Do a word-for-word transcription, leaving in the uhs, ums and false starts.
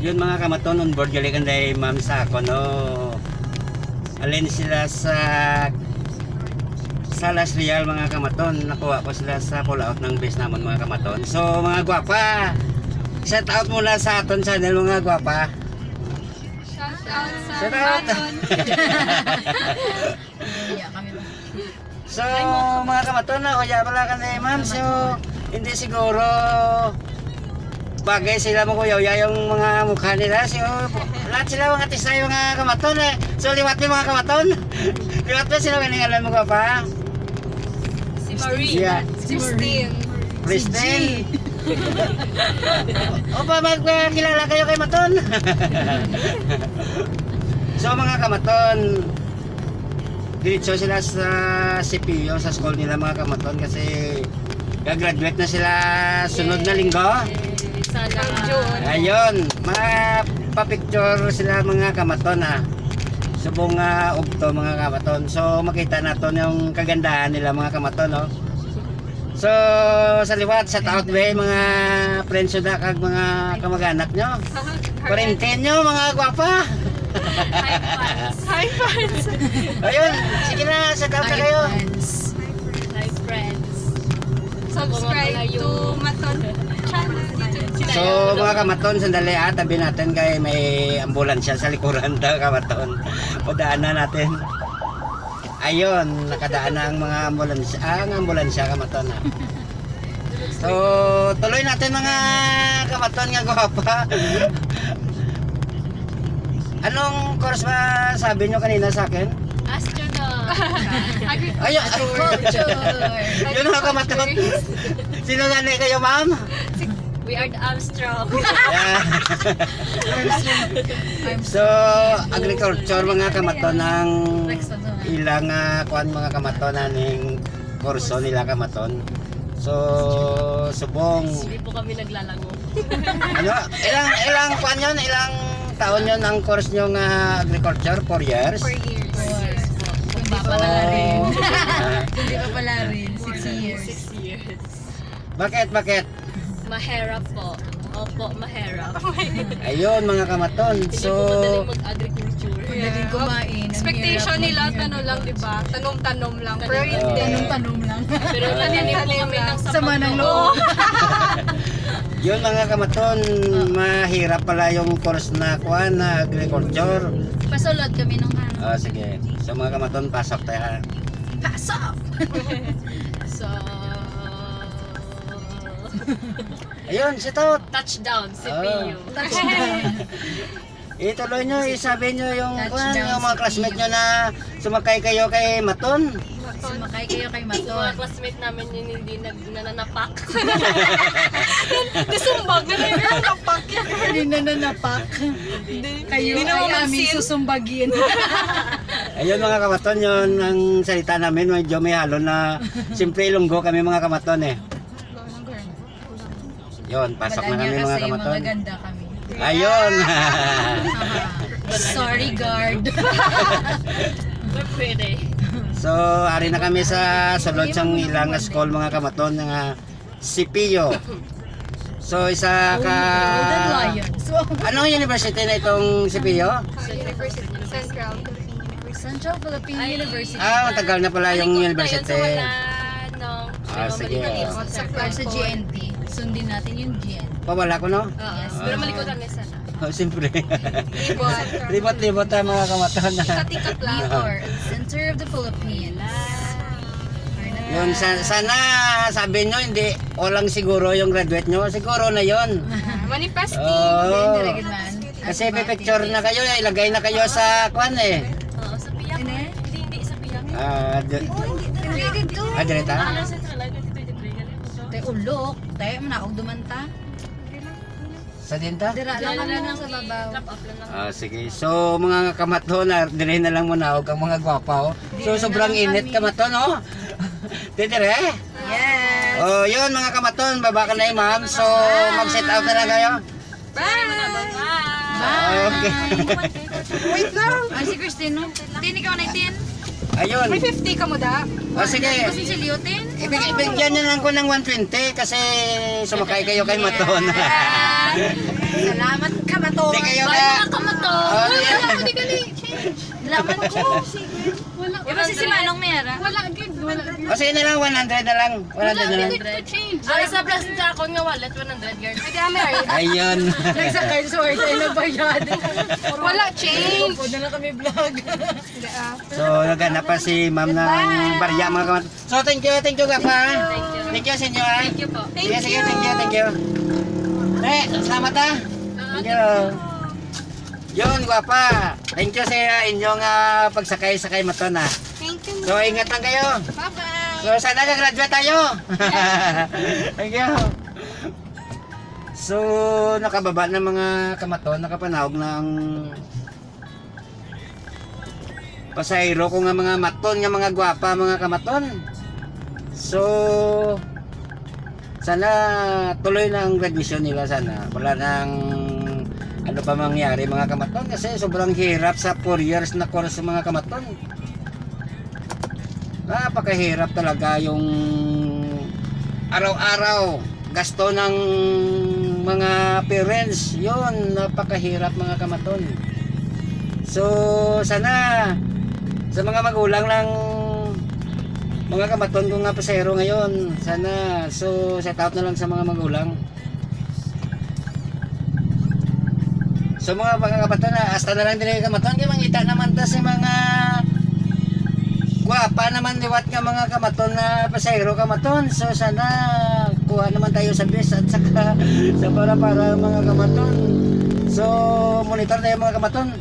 Yun, mga kamaton, on board gali kanday ma'am sa ako, no? Alin sila sa Salas Real, mga kamaton. Nakuha ko sila sa pull out ng base namon, mga kamaton. So, mga gwapa, shout out muna sa aton channel, mga gwapa. Shout out sa Shout out. Maton. Iya, kami ba? So, mga kamaton, na uya pala ka ni ma'am. So, hindi siguro bagay sila mo kuya, uya yung mga mukha nila. So, lahat sila mga tisay, mga kamaton eh. So, liwat ni mga kamaton. Liwat pa sila, kaningalan mo ka pa? Si Marie. Yeah. Si Christine. Christine. Opa, magkilala kayo kay Maton. So, mga kamaton, diretso sila sa C P U, sa school nila, mga kamaton, kasi gagraduate na sila sunod na linggo. Sana. June. Ayun, mapapicture sila, mga kamaton, ah. Subong nga ugto, mga kamaton. So, makita naton yung kagandahan nila, mga kamaton, no? So, sa liwat, shout out ba, mga friends nyo da, kag mga kamag-anak nyo? Quarantine nyo, mga gwapa. Hi, fans. Hi, fans. Ayun, sige na, shout out na kayo. Hi, friends. Hi, friends. Subscribe to Maton channel, YouTube channel. So, mga kamaton, sandali, ah, tabi natin kay may ambulansya sa likuran daw, kamaton. Padaanan natin. Ayun, nakadaan na ang mga ambulansya. Ah, ang ambulansya, kamaton, ah. So, tuloy natin, mga kamaton nga gwapa. Anong course ba sabi nyo kanina sa akin? Astronaut. Agriculture. Ay, agriculture. Yun ang kamaton. Sino gani kayo, ma'am? We are the Armstrong. Yeah. So, agriculture, mga kamaton, ang ilang, ah, kuan, mga kamaton, aning kurso nila, kamaton. So, subong. Hindi po kami naglalango. Ano? Ilang, ilang kuan yun? Ilang taon yun ang course nyo nga agriculture? Four years? Four years. Four years po. Hindi pa pala rin. Ah. Hindi pa pala rin. Six years. Six years. Bakit? Bakit? Mahirap po. Opo, mahirap. Ayun, mga kamaton. Hindi po madaling mag-agriculture. Madaling kumain. Ang expectation hirap, nila, ang hirap. Ano lang, di ba? Tanom-tanom lang. Pero hindi. Tanom-tanom lang. Pero natanim po kami ng sampag. Sama ng loob. Yun, mga kamaton, mahirap pala yung course na kuan, na agriculture. Pasulod kami nung ano. Ah, sige. So, mga kamaton, pasok tayo, ha? Pasok! So, ayun, shout out. Touchdown, C P U. Ah. Touchdown. Ituloy nyo, isabi nyo yung, kuwan, yung mga classmate nyo na sumakay kayo kay Maton. Sumakay kayo kay Maton. Yung mga classmate namin yun, hindi nag-, nananapak. Nasumbag na rin yung napak yan. Hindi nananapak. Hindi. Kayo ay aming susumbagin. Ayun, mga kamaton, yun ang salita namin. Medyo may halo na, siyempre, Ilonggo kami, mga kamaton, eh. Yun, pasok na kami, mga kamaton. Maganda kami. Ayun. Sorry, guard. We're pretty. So, ari na kami sa sulod sang ilang school, mga kamaton, nga C P U. So, isa ka Golden Lion. So, anong university na itong C P U? Central Philippine University. Central Philippine University. Ah, matagal na pala yung university. Ay, malikot na yun sa wala, no? Ah, sige. Malikot sa Sa G N T. Sundin natin yung G N T. Pawala ko, no? Oo. Yes. Pero malikot lang isa. Oh, siyempre. Libot. Libot-libot tayo, mga kamaton. Ikot-ikot lang. Center of the Philippines. Yun, sa-, sana sabi nyo, hindi, walang siguro yung graduate nyo. Siguro na yun. Manifesting. Oo. Hindi, hindi, hindi. Kasi pipicture na kayo, ilagay na kayo sa kwan eh. Oo, sa piyak. Hindi? Hindi, hindi, sa piyak. Ah, di-, Oh, hindi. Hindi dito. Ah, dito? Ano sa talaga dito, dito, dito? Te, ulok. Te, manaog duman ta. Sa dinta? Dira lang kami sa babaw. Drop off lang. Ah, sige. So, mga kamaton, ah, dire na lang manaog ang mga gwapa, oh. So, sobrang init, kamaton, oh. Te, dire? Yes. Oh, yun, mga kamaton, baba ka na, eh, ma'am. So, mag-set out na lang kayo. Bye! Bye! Okay. Wait lang. Ah, si Christine, no? Tin, ikaw na, Tin. Ayun. May fifty ka mo, da? Ah, sige. Kasi si Leo, Tin. Ibig-, ibigyan niya lang ko ng one twenty kasi sumakay kayo kay Maton. Salamat ka, Maton. Di Laman ko. Wala. Iba si, si Manong Mera. Wala gid, wala gid. O, sige na lang, one hundred na lang. Wala, one hundred na lang. Wala gid ko change. Ay, sa plus sa akon nga wallet, one hundred, girl. Ay, dami, ay. Ayun. Nagsakay, so, ay, tayo nagbayad. Wala change. Pwede na kami vlog. Hindi, ah. So, naghanap pa si ma'am ng barya, mga kamat-. So, thank you, thank you, Gapa. Thank you. Thank you sa inyo, ha? Thank you po. Sige, sige, thank you, thank you. Eh, salamat, ha? Thank you. Yun, Gapa. Thank you sa inyong, ah, pagsakay-sakay maton, ha. Thank you. So, ingat lang kayo. Bye-bye. So, sana nag-graduate tayo. Thank you. So, nakababa na, mga kamaton, nakapanawag na ang pasahero ko nga mga maton, nga mga gwapa, mga kamaton. So, sana tuloy na ang graduation nila, sana. Wala nang ano pa mangyari, mga kamaton, kasi sobrang hirap sa four years na course, mga kamaton. Napakahirap talaga yung araw-araw gasto ng mga parents. Yun, napakahirap, mga kamaton. So, sana sa mga magulang ng mga kamaton ko nga pasahero ngayon, sana, so, shout out na lang sa mga magulang. So, mga, mga kamaton, ah, hasta na lang diri, kamaton, kay mangita naman ta sa mga gwapa naman liwat nga mga kamaton na pasahero, kamaton. So, sana kuha naman tayo sa best at saka sa para-para, mga kamaton. So, monitor tayo, mga kamaton.